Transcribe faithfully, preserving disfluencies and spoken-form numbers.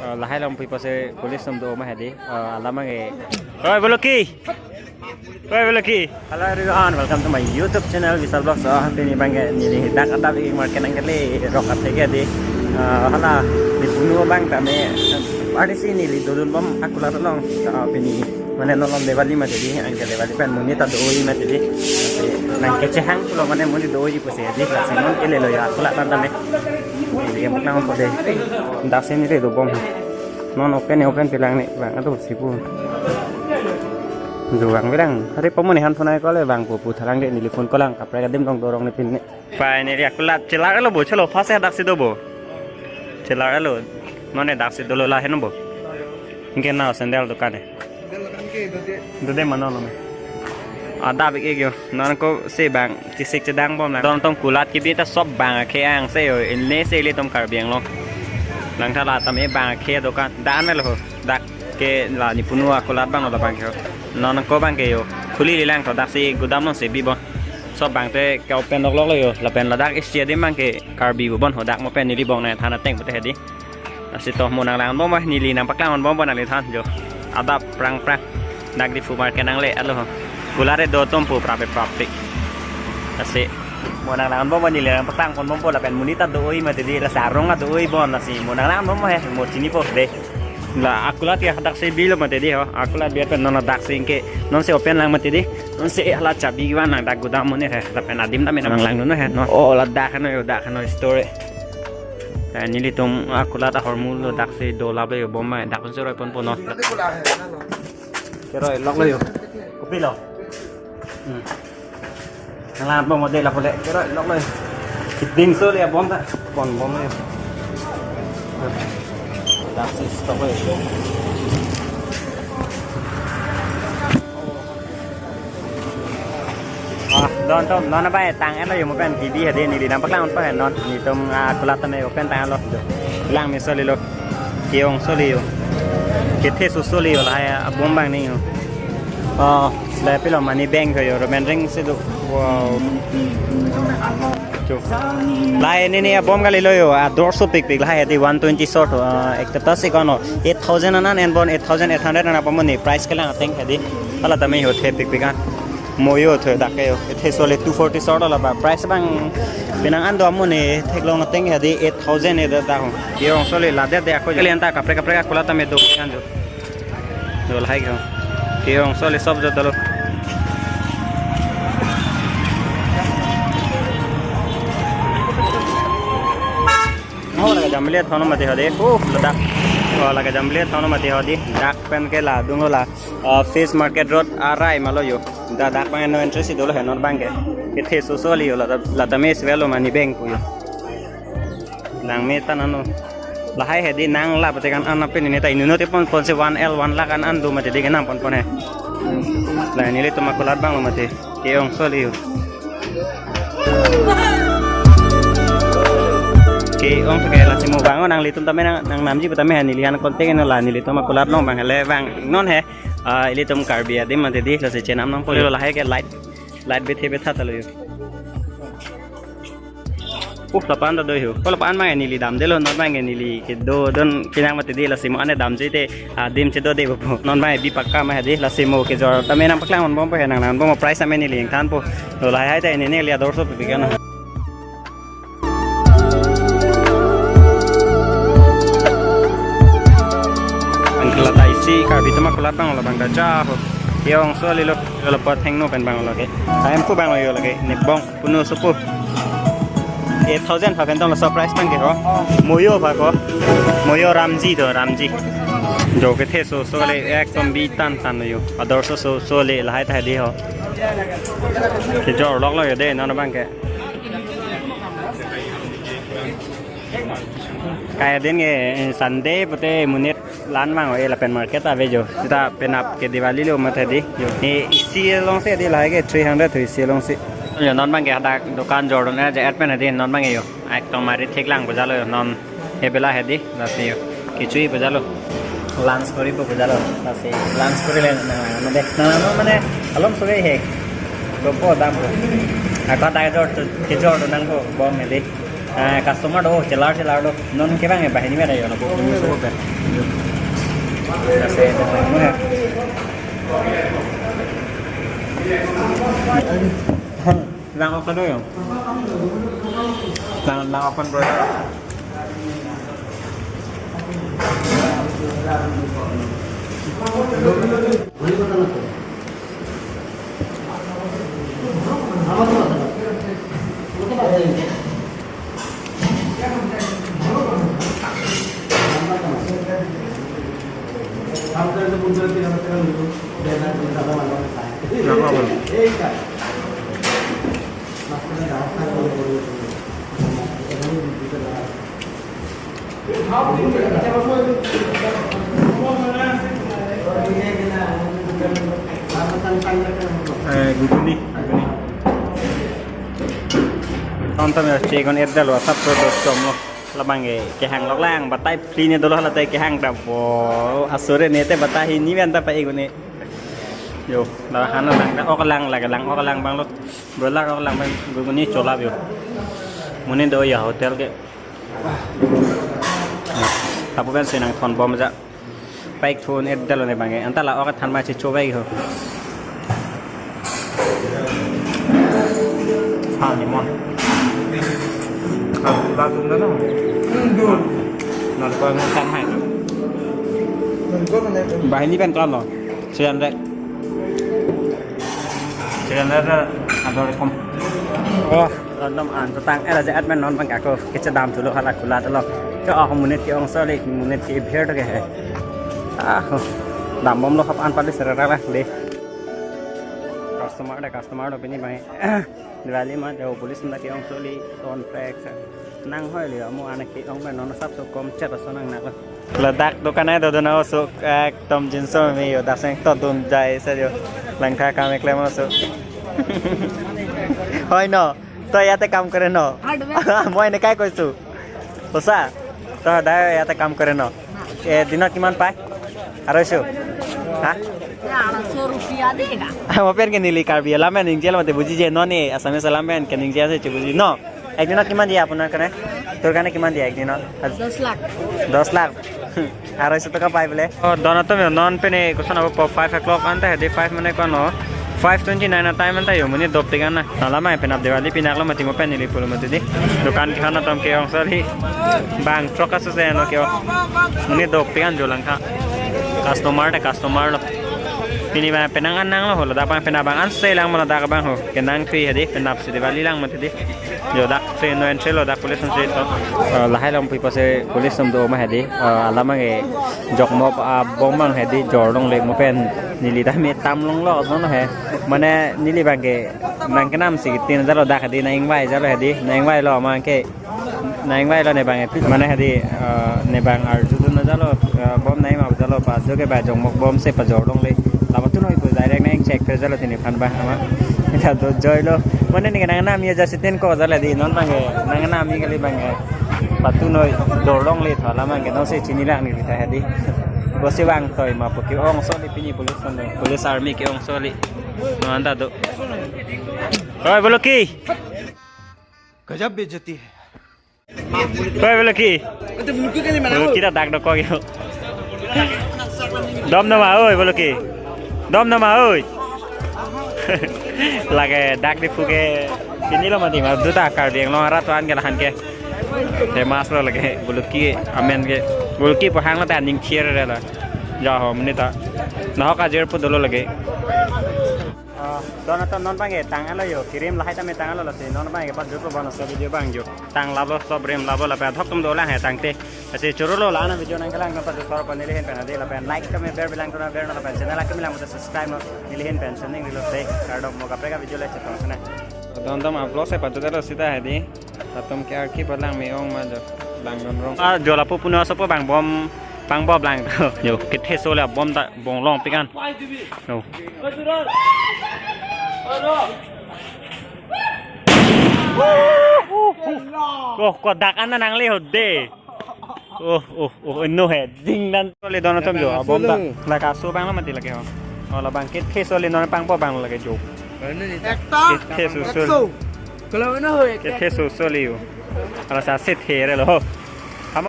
Uh, lahai along pupo si police atum do ma hedi. Uh, alam ke. Oi, Boloki. Oi, Boloki. Hello everyone, welcome to my YouTube channel, Vishal Vlogs. Uh, pini abang ke neli dak adap ik market nangkele rok ate ke di. Uh, hala Nipunu abang tame. Artist neli dodun bom akulat along. Uh, pini mane non Diwali mati di, anke Diwali pen monit ta do-oi mati di. Nangkechehang pulo mane monit do-oi pusi di, lasi non kelelo ya, akulat tame. Neli yang pernah ngomong deh. Dak si neli do bom. Non open ya, open pelang ni, bang, aduh, sipu. Juang bilang, hari pemuni han phone ko le bang, pu pu thalang de, neli phone ko lang, kaprek adim dong dorong ni pin ni. Pai neli akulat chelar lo bo, chalo, fast ya dak si do bo. Chelar lo. Mane dak si dolo lahai non bo. Anke nang sandal dukan e. Dode mano lo me. Adap ik yo. Non ko si bang chesik chedang bom lang. Don tong kulat kebi ta sob bang akhei ang si yo. Inle si ilitum Karbi Anglong. Langtha la tame bang akhei adukan. Dan me lo ho. Dak ke la Nipunu akulat abang lo abang ke ho. Non ko abang ke yo. Khuli le lang tho dak si gudam non si bi bom. Sob bang te ke open lok lok lo yo. Lapen ladak isi adim abang ke Karbi bu bon ho, dak mo pen neli bong nangthan ateng pute hedi. Lasi to mo nanglang bom, neli nangpaklang bom bom nanglithan jo. Adap prang prang. Dak Diphu market nangle alo. Kulat re do atum pu prapik prapik. Lasi mo nanglang bom, neli nangpaklang bom bom lapen monit ta do-oi mati di, lasi arong ta do-oi bom, lasi mo nanglang bom he, mo chinipo de. La akulat ya dak si bi lo mati di ho. Akulat bi pen non dak si anke non si open lang mati di. Non si hala chabi van lang dak gudam mo ni he. Lapen adim tame nanglang no he. Non. Oh, ladak ano yo, dak ano store. Eh, nelitum akulat ahormu lo dak si do lap lo yo bom mai, dak pun si roi ponpo non. Keroi lok lo yo. Kopi lo. Hmm. Nanglang bom de lapu le. Keroi lok lo yo. Kiting so le bom ta. Bom bom lo yo. Dak si stock lo yo. Ah, don tom, don abai tang elo yo mo pen T V hedi neli nangpaklang pa non. Nelitum, ah, kulat tame open tang elo. Lang me soli lo. Ke-ong soli yo. Kethe so soli yo lahai abom abang ni yo. Oh, lahai pilo money bank yo. Roman ring si do. Wow. Chu. Lahai neli abom kali lo yo. Ador so pikpik lahai hedi one twenty sort. Ah, ekta ta si kono. Eight thousand anan en bon eight thousand eight hundred anan apamoni. Price kelang ateng hedi. Hala tame yo the pikpik an. Mo yo tho dak ke yo. Kethe soli two forty sort lo ba. Price abang penang an do mo ne theklong ateng hedi eight thousand e da da ho. Ke-ong soli ladet de ako. Kalian ta kaprek kaprek akulat tame do kan jo. Do lahai ko. Ke-ong soli sob jo dolo. Oh, lake jamle thono mati hedi. Oh, ladak. Oh, lake jamle thono mati hedi. Dak pen ke la, dung lo la. Uh, Fish Market Road arai malo yo. Da dak abang no entry si dolo he non abang ke. Kethe so soli yo la, la tame sivelo money bank pu yo. Nang me ta nano. Lahai hedi nang la pate kan an apen ne ta inut inut te pon pon si one L one lakh an an do mati di ke nang pon pon he. La nelitum akulat abang lo mati. Ke-ong soli yo. Ke-ong ke lasi mo abang nanglitum tame nang, nang namji pu tame he neli han contact no la nelitum akulat long abang le abang non he. Ah, ilitum Karbi adim mati di lasi chenam nangpo lo lahai ke light, light bethe betha ta lo yo. Uh, lapu-an ta do yo. Ko lapu-an abang neli damde lo, non abang neli kedo don kenang mati di lasi mo ane damji te, ah, adim chedo de bo. Non abang bi pakka ma hedi lasi mo kejor tame nangpaklang bom po he nanglang bom price tame neli ingthanpo. Lo lahai hai ta neli ador so pikpik an. An kela ta isi Karbi atum akulat abang lo abang ta ja ho. Ke-ong soli lo, lo pa thengno pen abang lo ke. Time pu abang lo yo lake. Ne bong. Punu supu. Eight thousand five hundred lo surprise tang ke ho. Moyo ba ko. Moyo Ramji do, Ramji. Jo kethe so soli ekdom bi tan tan yo. Ador so so soli lahai ta di ho. Kejor lok lo yo de non abang ke. Kai adin ke, eh, Sunday pute monit lan abang ave lapen market ave jo. Sita penap ke Diwali lo mati di. Jo. Eh, isi along si di lahai ke three hundred three isi along si. Jo non abang ke hadak dukan jor dun aja ad pen di non abang ke yo. Ekdom mari thik lang bujalo yo non he bela hedi lasi yo. Kechui bujalo. Lunch kori po bujalo. Lasi lunch kori le nang nang de. Nang nang mane alom sore he. Ko po dam ko. Ako ta jor tu kejor tu nang ko bom hedi. Eh, customer do, chelar chelar do. Non kevang ya, banghini mana ya, no, bu, bu, bu, bu. Kasi, ano ya. Lang open do ya. Lang, lang open, bro. Eh, guguni, guguni. Tonton ya, chegon edda lo, asap to do chom lo. Labang ke, kehang lok lang, batai free ne dolo, halatai kehang ta bo. Asore ne te batai hini ven ta pa-ik un-e. Yo, la hana lang, ok lang, lake lang, ok lang abang lo. Broiler ok lang abang, guguni cholap yo. Monit do ya hotel ke. Lapu pensi nangthon bom ja. Paik thun edda lo ne abang ke. Anta la ok than ma checho bai ho. Ha ni mon. Ha, la tum da no. Hmm, dun. Na ko nang kan hai. Banghini pen ko-an lo? Three hundred. Three hundred ador kom. Oh, random an to tang era je admin non abang ako kechedam thulo hala khula thulo. Ke ah monit ke-ong soli, monit ke bhir to ke hai. Ah, oh. Dam bom lo hap an pali serera la le. Customer da customer lo pini abang. Diwali ma jo police na ke-ong soli on track. Nang hoi le amo anak ke-ong pen non asap so kom chat aso nang nak lo. Ladak dokan ai do dona oso ekdom jinso me yo daseng to dun jai sa jo. Langtha kam eklem oso. Hoi no. To ইয়াতে কাম কৰে ন? Hardware. মই এনেকাই কৈছো। সঁচা? তো সদায় ইয়াতে কাম কৰে ন? এ, দিনত কিমান পায়? আঢ়ৈশ? হা? আড়াইশো রুপিয়া দেগা। মই পেন কে নিলি কাৰ্বি আলাম pen ningjelo mate buji je non e Assamese alam pen ke ningje ase buji no? একদিনত কিমান দিয়ে আপোনাৰ কাৰণে? তোৰ কাৰণে কিমান দিয়ে একদিনত? দশ লাখ। দশ লাখ? আঢ়ৈশ টকা পায় বোলে। অ, দনাতো মে non pen e koson abo po five o'clock anta hedi five mane ko-an lo? Five twenty nine a time anta yo monit dopik an na. Nala mai pen ap Diwali pinak lo mati mo pen neli pulo mati di. Dokan kehang atum ke-ong soli. Bang truck aso se no ke-ong. Monit dopik an jo langtha. Customer ta customer lo. Pini abang penang an nang lo ho ladak abang pen abang an se lang mo ladak abang ho. Kenang thui hedi penap si Diwali lang mati di. Jo dak train no entry lo dak police station to. Eh, lahai along pi pase police atum do ma hedi. Eh, alam abang ke jokmok abom abang hedi jor longle mo pen neli ta me tam longlo no he. Mane neli abang ke nang kenam si tin jalo dak hedi nang ingvai jalo hedi nang ingvai lo abang ke nang ingvai lo ne abang ke. Mane hedi, eh, ne abang arju dun jalo, eh, bom nai ma jalo pa jo ke ba jokmok bom se pajor longle. Lapu tu noi ko direct nang check pe jalo tini phan ba ama. Ita do joy lo. Mane ni nang nam ye jasi tin ko jalo di non abang ke. Nang nam ye kali abang ke. Patu noi jor longle tha alam abang ke non se chini lang ni ta hedi. Bo se vang toi ma po ke-ong soli pini police on police army ke-ong soli. Non anta do. Oi, bolo ki. गजब बेइज्जती है। Oi, bolo ki. Bolo ki ta dak dokok yo. Dom nama oi, bolo ki. Dom nama oi. Lake dak di puke. Sini lo mati ma duta Karbi Anglong arat wan ke lahan ke. Famous lo lake bolo ki amen ke. Bolo ki pohang lo ta ning thier re la. Ja ho monit ta. Nahok ajir pu dolo lake. Ah, dona to non abang ke tang alo yo, kirim lahai tame tang alo lasi non abang ke pat jutlo bon aso video abang jo. Tang labo sob rim labo lapen athok atum dolang he tangte. Lasi choro lo la-an video nangkelang non pat jutlo pa neli ahin pen hedi lapen like tame ber bilang tona ber non lapen channel akimi lang mate subscribe non neli ahin pen sening rilo se kardom mo kaprek a video le chetong sene. Don dom upload se pat jutlo sita hedi. Latum ke arki palang me-ong ma jo. Lang don rong. Ah, jo lapu puno asopo bang bom, bang bom lang. Yo, kethe so le bom ta bong longpik an. Yo. Oh, kodak an nangle ho de. Oh, oh, oh, no he. Ding dan. Kole don atum jo, bom ta. Lake aso abang lo mati lake ho. Oh, labang kethe so le non pangpo abang lake jo. Ekta. Kethe so so. Ekso. Kalau mana ho, ekta. Kethe so so le yo. Ala sa set here lo.